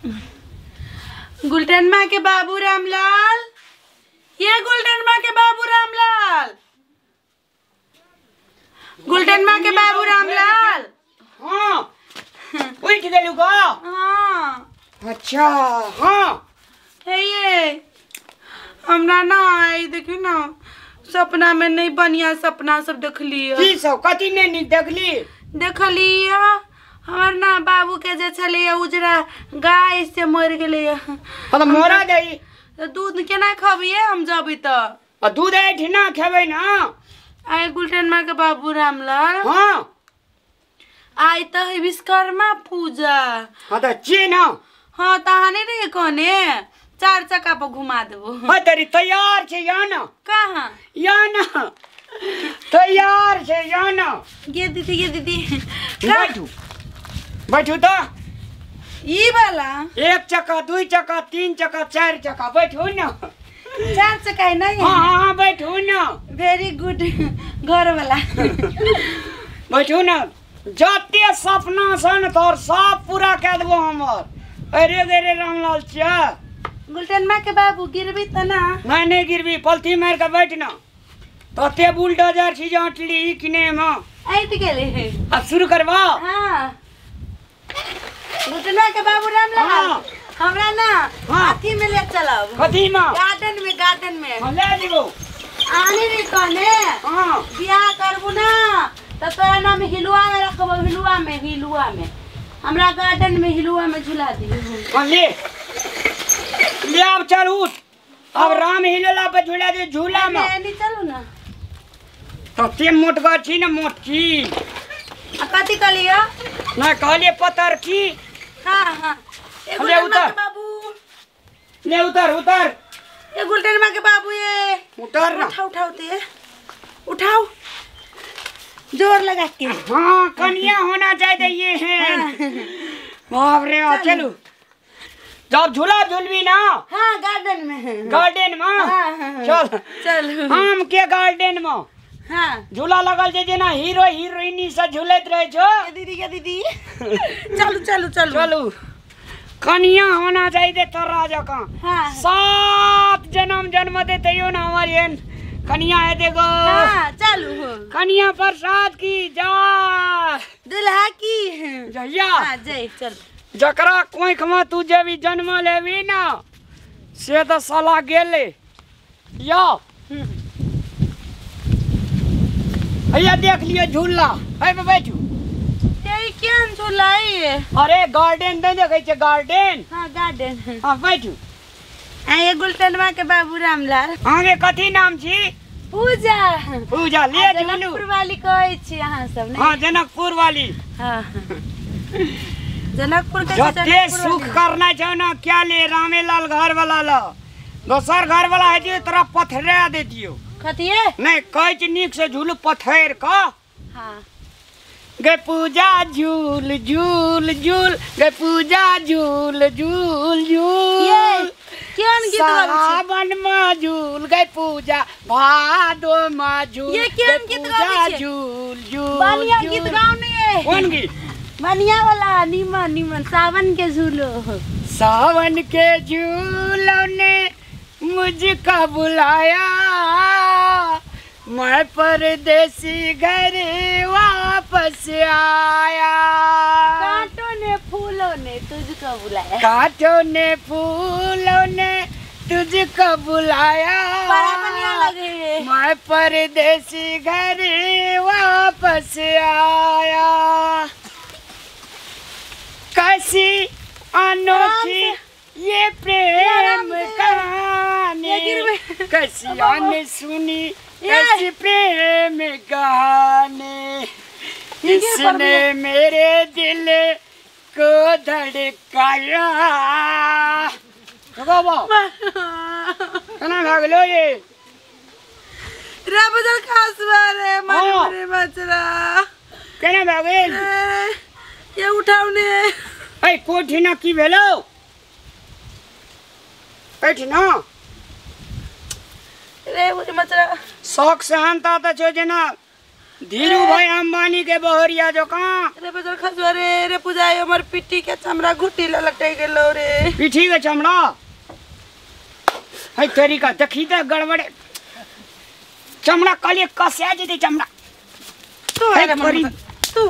Gluten माँ के बाबू रामलाल, ये गुलटन माँ के बाबू रामलाल, गुलटन माँ के बाबू रामलाल। हाँ उठ गेलू गो। हाँ अच्छा हाँ है ये हमरा ना आई देखी ना सपना में नहीं बढ़िया सपना सब देखली। की सब कथी नहीं नीक देखली? देखली हमर ना बाबू के जे छलै उजरा गाय से मर गेलै। हाँ तो मरा दई दूध केना खबिए हम जबी त? आ दूध एठिना खेबै ना। आइ गुलटन माँ के बाबू रामलाल। हाँ आइ त है विश्वकर्मा पूजा। हाँ तो चिन्ह। हाँ त अहाँ नहीं रहिए कहने चार चक्का पर घुमा देबो। हाँ तेरी तैयार छे या ना? कहाँ या ना तैयार छे या ना? ये दीदी ये दीदी बैठू बैठू तो ई वाला एक चक्का दू चक्का तीन चक्का चार चक्का बैठू ना। चार चक्का है नहीं? हाँ हाँ बैठू ना। वेरी गुड घर वाला बैठू ना। जते सपना सन तोर सब पूरा कह देबो हमर। अरे अरे रामलाल छिया गुलटन माँ के बाबू गिरबी त ना? नहीं नहीं गिरबी, पलथी मार के बैठ ना। तते बुलडोजर छी जे अटली किने में ऐट गेले। अब शुरू करबा। हाँ गुलटन माँ के बाबू रामलाल। हाँ। हमरा ना हाँ। अथी में ले चलब। कथी में? गार्डन में। गार्डन में हम ले जेबो। आने रे कहने। हाँ बियाह करबू ना त तोरा नाम हिलुआ में रखबो। हिलुआ में, हिलुआ में हमरा गार्डन में हिलुआ में झुला दियो। हाँ ले ले अब चल उठ। अब राम हिलोला पे झूला दे झूला में। नहीं चलू ना। तते मोटगर छी ना मोटकी। आ कथी कहलियो? ना कहलिए पतर की। हाँ हाँ ए ले उतर बाबू ले उतर उतर। ए गुलटन माँ के बाबू ये उतर ना। उठाओ उठाओ ते उठाओ जोर लगा के। हाँ कन्या होना चाहिए ये है। बाप रे बाप चलू जब झूला झूलबी ना। हाँ गार्डन में। गार्डन में। हाँ, हाँ, चल चल आम के गार्डन में। हाँ झूला लगल जे जेना हीरो हीरोइनी से झूलैत रहे छो। ये दीदी ये दीदी चलू चलू चलू चलू। कन्या होना चाहिए तोरा जकाँ। हाँ 7 जन्म जन्म दे तैयो ना हमार एहन कन्या है देखो। हाँ चलू कन्या प्रसाद की जा दुल्हा की जइया। हाँ जय चल। जकरा कोख में तू जेबी जन्म लेबी ना से तो साला गेले। यो भैया देख लियो झूला है पे बैठू। ये केहन झूला है? अरे गार्डन नहीं देखे छे गार्डन। हाँ गार्डन। हाँ बैठू। आ ये गुलटन माँ के बाबू रामलाल। अहाँके कथी नाम छी? पूजा। पूजा ले झूलू। जनकपुर वाली कहै छी अहाँ सब ने? हाँ जनकपुर वाली। हाँ जनकपुर के जते सुख करना छौ ना क्या ले रामेलाल घर वाला ल। दोसर घर वाला है जे तोरा पथरा दे दियो। कथिए? नहीं कहै छी नीक से झूलू पथर क। हाँ गे पूजा झूल झूल झूल गे पूजा झूल झूल झूल। केहन गीत गाबै छी? सावन में झूल गे पूजा भादो में झूल। ये केहन गीत गाबै छी? झूल झूल बढ़िया गीत गाउ ने। कोन गीत? बढ़िया वाला नीमन नीमन सावन के झूलो। सावन के झूलो ने मुझको बुलाया मैं परदेसी घर वापस आया। कांटों ने फूलों ने तुझको बुलाया। कांटों ने फूलों ने तुझको बुलाया। बड़ा बढ़िया लगे है। मैं परदेसी घर वापस आया। कैसी अनोखी ये प्रेम कहानी कैसी अनसुनी ऐसी प्रेम कहानी इसने मेरे दिल को धड़काया। केना भए गेलो ये? रे खास बारे मारे मारे बचरा केना भए गेल? ये उठाऊ ने। ऐ कोठिना की भेलो? एठिना रे वो मचरा शौक सहनता त छो जेना धीरू भाई अंबानी के बहरिया जो कहाँ रे बजर खसुआ रे रे पूजा हमर पिट्ठी के चमड़ा घुटी ल लटक गेलो रे। पिट्ठी के चमड़ा है तेरी का देखी त गड़बड़ चमड़ा कले कसया जेते चमड़ा तू है रे तू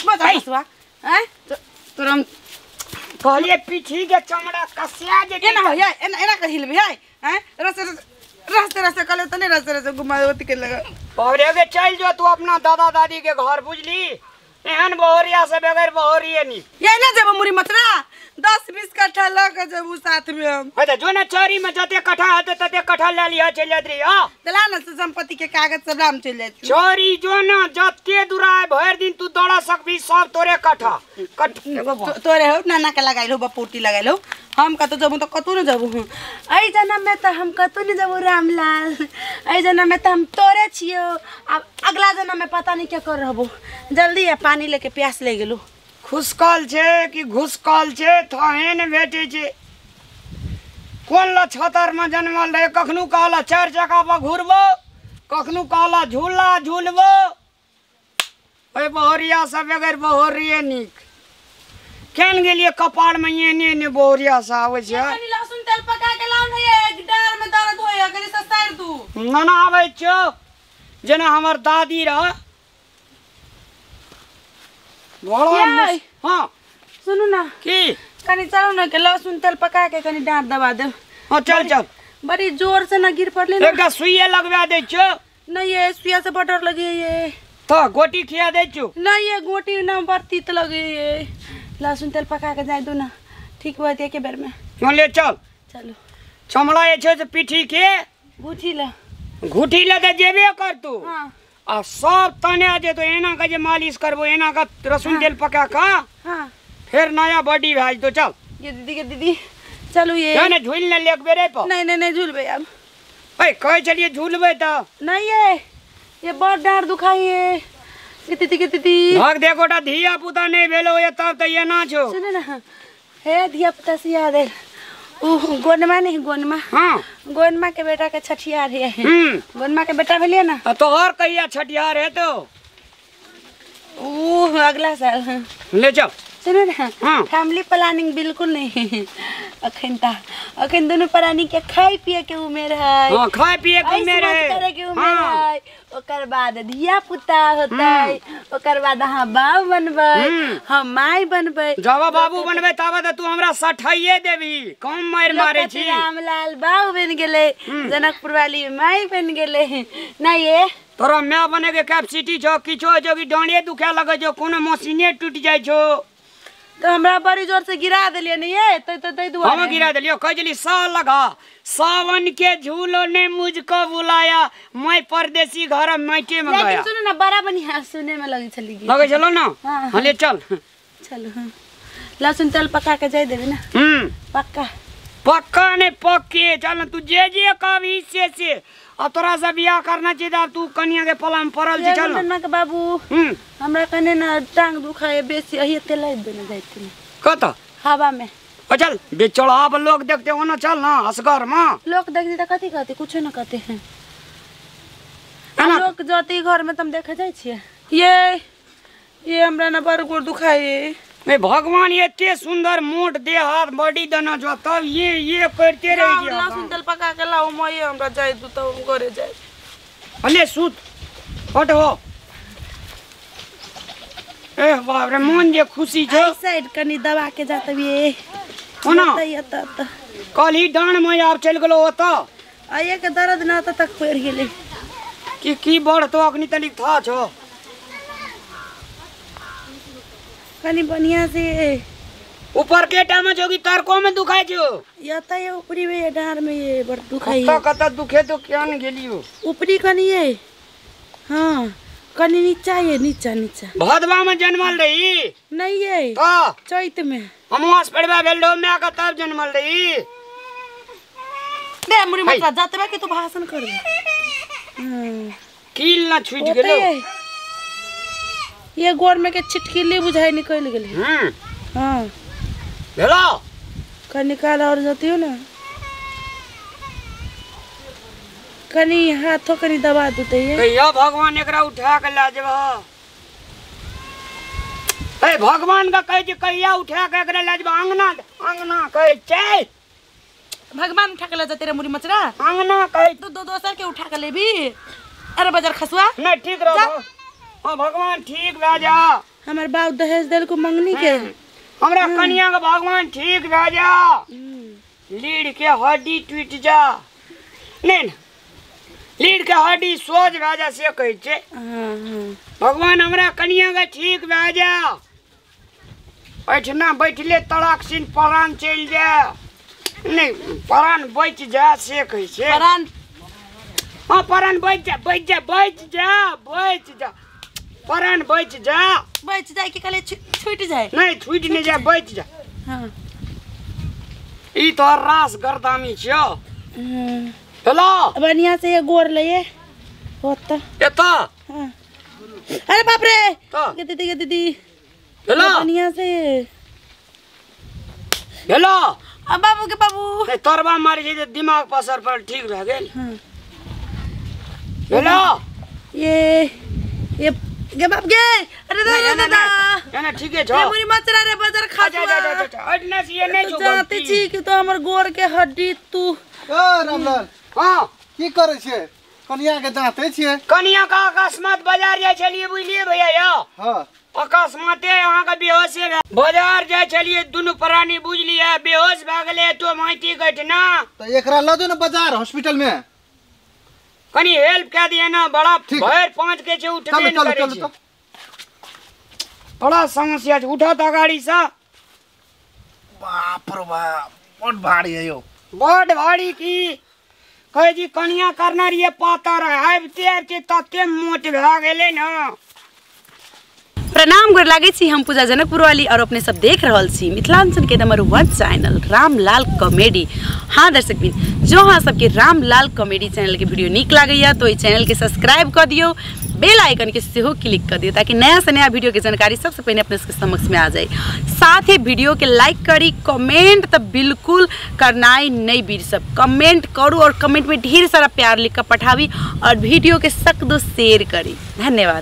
बजर खसुआ हैं तुरंत कहलिए पिट्ठी के चमड़ा कसया जेते एना होय एना एना कर हिलबी है हैं रसे रस्ते रस्ते कले तने रस्ते रस्ते घुमा ओती के लगा बहरिया के चल जो तू अपना दादा दादी के घर बुझली। एहन बहरिया से बगैर बहरिए नी ये ना जब मुरी मतरा 10-20 कट्ठा ल के जब साथ में हम हे त जो ना चोरी में जते कट्ठा हेते तते कट्ठा ले लिया चल जात रही। हां दला ना से संपत्ति के कागज सब राम चल जात चोरी जो ना जते दुराए भर दिन तू दौड़ा सकबी सब तोरे कट्ठा कट तोरे हो नाना के लगाइल हो बपोटी लगाइल हो हम कतो जबू त कतो न जबू। एई जन्म में त हम कतो न जबू रामलाल, एई जन्म में त हम तोरे छियो, अब अगला जन्म में पता नहीं क्या कर रहबो। जल्दी आ पानी लेके प्यास ले गेलू। खुशकल छे कि घुसकल छे थाहे ने भेटे छे। कोन ला छतर में जन्मल रहे कखनु कहला चार चक्का पर घुरबो कखनु कहला झूला झूलबो। ओए बहरिया सब बगैर बहरिए नीक केन गेलिए कपार में एने एने बहरिया सा आवे छे। कनी लहसुन तेल पका के लाउ ने एक डार में दर्द होय कनी ससार दू ना ना आवे छो जेना हमर दादी रह बड़ा। हां सुनू ना की कनी चलो ना के लहसुन तेल पका के कनी डांट दबा दे। हां चल चल बड़ी जोर से ना गिर पड़ले ना एकटा सुइया लगवा दे छो। नहीं ये सुइया से बड़ डर लगे ये तो गोटी खिया दे छो। नहीं ये गोटी ना बड़ तीत लगे ये लहसुन तेल पका के जाय दो ना ठीक हुआ के बेर में। ले चल चलो चमड़ा जे छे से पीठी के घुठी ल घुठी ल त जेबे कर तू। हां आ सब तने जे तो एना का जे मालिश करबो एना का रसुन तेल पका का। हां फिर नया बॉडी भाई तो चल ये दीदी के दीदी चलो ये ना झूल न लेक बेरे पर। नहीं नहीं नहीं झूलबे अब ओए कहे चलिए झूलबे त नहीं ये बड़ डार दुखाई है के दीदी के दीदी भाग दे गोटा धिया पुता नहीं भेलो ये तब त ये ना छो। सुन ना हे धिया पुता से याद है उ गोनमा नहीं गोनमा। हां गोनमा के बेटा के छठियार है। गोनमा के बेटा भेलिए ना तो और कहिया छठियार है तो उ अगला साल ले चल। सुनो ना फैमिली प्लानिंग बिल्कुल नहीं अखन ता अखन दोनों प्राणी के खाए पिए के उम्र है। हां खाए पिए के उम्र है करे के उम्र है ओकर बाद धिया पुता होतै ओकर बाद अहाँ बाप बनबै हम माई बनबै। जब बाबू बनबै तब त तू हमरा सठाइए देबी कम मार मारे छी। रामलाल बाबू बन गेलै जनकपुर वाली माई बन गेलै नहीं ये तोरा my बने के कैपेसिटी छौ किछो छौ कि डाँड़े दुखाए लगै छौ कोनो मशीने टूटि जाइ छौ तो हमरा बड़ी जोर से गिरा देलिए नहीं ये तो तै दुआरे हम गिरा देलियो। कह जली सा लगा सावन के झूलो ने मुझको बुलाया मैं परदेसी घर मायके में गया। लेकिन सुनो ना बड़ा बढ़िया सुने में लगे छली लगे चलो ना। हां ले चल चलो। लहसुन तेल पका के जाय देबे ना। पक्का पक्का ने पक्के चल तू जे जे कहबी से अब तोरा से बियाह करना चाहिए अब तू कनिया के पलाम पड़ल छी चल ना के बाबू। हमरा कने ना टांग दुखाए बेसी अही तेल लाई देने जाइत कत हवा में। ओ चल बेचड़ा लोग देखते ओना चल ना असगर में लोग देखते त कथि कहते कुछो न कहते हैं लोग जति घर में तुम देखे जाय छिए ये हमरा ना बड़ गोड़ दुखाए। ए भगवान एते सुंदर मोट देह हाथ बॉडी देना जो तब ये करते रह गया। लहसुन तेल पका के लाओ मैं हमरा जाय दू त हम घरे जाय। अले सुत हट हो ए बाप रे मन जे खुशी छो साइड कनी दबा के जातबी कोना त कल ही डांड में आब चल गेलो ओत आ एक दर्द न त तक पड़ गेलै की की बढ़ तो अखनी तलिक था छो कनी बढ़िया से ऊपर के टाइम में जोगी तरको में दुखाय छो या त ये ऊपरी में ये डार में ये बड़ दुखाई कत कत दुखे तो क्यान गेलियो ऊपरी कनी ये। हां कनी नीचा ये नीचा नीचा भदवा में जन्मल रही नहीं ये त चैत में अमास पड़वा भेल रहो my का तब जन्मल रही दे मुरी मत जातबे के तू भाषण कर कील ना छूट गेलो ये गोर में के छिटकिली बुझाई निकल गेलै। हां भेलो का निकाल और जतियो ना कनी हाथो कनी दबा देते ये कहिया भगवान एकरा उठा के ला जेबह। ए भगवान का कहे जे कहिया उठा के एकरा ला जेबह अंगना अंगना कहे छै। भगवान उठा के ला जा तेरा मुरी मचरा अंगना कहे तू दो दोसर के उठा के लेबी। अरे बाजार खसुआ नहीं ठीक रहो। हां भगवान ठीक भए जा। हमर बाप दहेज देल को मंगनी के हमरा कनिया के भगवान ठीक भए जा। लीड़ के हड्डी टूट जा नहीं ना लीड़ के हड्डी सोझ भए जा से कहै छै। भगवान हमरा कनिया के ठीक भए जा। एहिठिना बैठले तड़ाक सिन प्राण चलि जा नहीं प्राण बचि जा से कहै छै। प्राण हाँ प्राण बचि जा बचि जा बचि जा बचि जा प्राण बचि जा बचि जाए कि कहले छूट जाए नहीं छूट नहीं जाए बचि जा। हाँ ई तो रास गर्दामी छियो। हेलो बढ़िया से ये गोर लइए होता एता। हाँ अरे बाप रे गे दीदी गे दीदी। हेलो बढ़िया से हेलो अब बाबू के बाबू नहीं तरबा मारी छै दिमाग पसर पर ठीक भए गेल। हां हेलो ये गे बाप गे अरे दादा दादा ना ठीक है छो रे मुरी मचरा रे बाजार खा जा जा जा जा अडना से ये नहीं छो जाते छी कि तो हमर गोर के हड्डी तू। ओ रामलाल हां की करै छियै? कनिया के दांते छियै? कनिया का अकस्मात बाजार जाय छलियै बुझलियै भैया यौ। हां अकस्माते अहाँ के बेहोश बाजार जाय छलियै दुनू प्राणी बुझलियै बेहोश भए गेलै तो माटी कटना त एकरा ल दो न बाजार हॉस्पिटल में कनी हेल्प कए दिए ना बड़ा भरि पाँच के छै उठबे न करै छै। बड़ा समस्या छै उठत गाड़ी से। बाप रे बाप बड भारी है यौ बड भारी की कहै जी कनिया करना रहिए पातर आबिते आबिते तते मोट भए गेलै ना। प्रणाम गोर लागै छी हम पूजा जनकपुर वाली और अपने सब देख रहल छी मिथिलांचल के नंबर 1 चैनल रामलाल कॉमेडी। हाँ दर्शक बिन जो हाँ सबके रामलाल कॉमेडी चैनल के वीडियो नीक लागैया तो इस चैनल के सब्सक्राइब कर दियो, बेल आइकन के सेहो क्लिक कर दियो ताकि नया से नया वीडियो के जानकारी सबसे पहले अपने सबके समक्ष में आ जाए। साथ ही वीडियो के लाइक करी, कमेंट तो बिल्कुल करना ही नहीं बीर सब कमेंट करूँ और कमेंट में ढेर सारा प्यार लिख कर पठावी और वीडियो के सख्त शेयर करी। धन्यवाद।